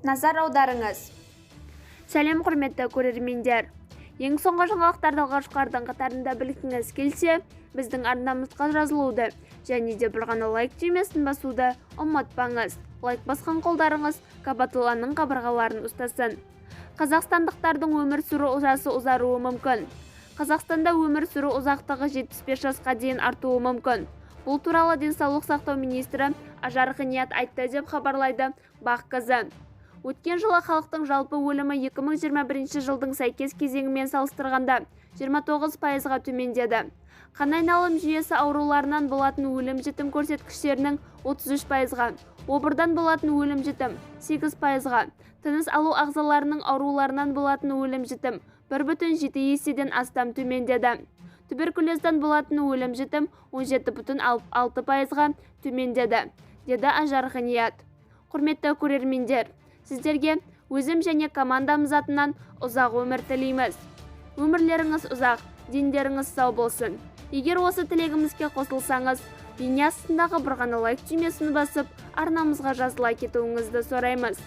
Назар аударыңыз. Сәлем, құрметті көрермендер! Ең соңғы жаңалықтарды алғашқылардың қатарында білгіңіз келсе, біздің арнамызға жазылуды және де бір ғана лайк түймесін басуды ұмытпаңыз. Лайк басқан қолдарыңыз Кабатулланың қабырғаларын ұстасын. Қазақстандықтардың өмір сүру жасы ұзаруы мүмкін. Қазақстанда өмір сүру ұзақтығы 75 жасқа дейін артуы мүмкін. Бұл туралы денсаулық сақтау министрі Ажар Ғиният айтты деп хабарлайды БАҚ кз. Өткен жылы халықтың жалпы өлімі 2021 жылдың сәйкес кезеңімен салыстырғанда 29%-ға төмендеді. Қан айналым жүйесі ауруларынан болатын өлім-жітім көрсеткіштерінің 33%-ға, обырдан болатын өлім-жітім 8%-ға, тыныс алу ағзаларының ауруларынан болатын өлім-жітім 1,7 еседен астам төмендеді. Туберкулезден болатын өлім-жітім 17,6%-ға төмендеді, деді Ажар Ғиният. Құрметті көрермендер, сіздерге өзім және командамыз атынан ұзақ өмір тілейміз. Өмірлеріңіз ұзақ, дендеріңіз сау болсын. Егер осы тілегімізге қосылсаңыз, бейне астындағы бір ғана лайк түймесін басып, арнамызға жазыла кетуіңізді сұраймыз.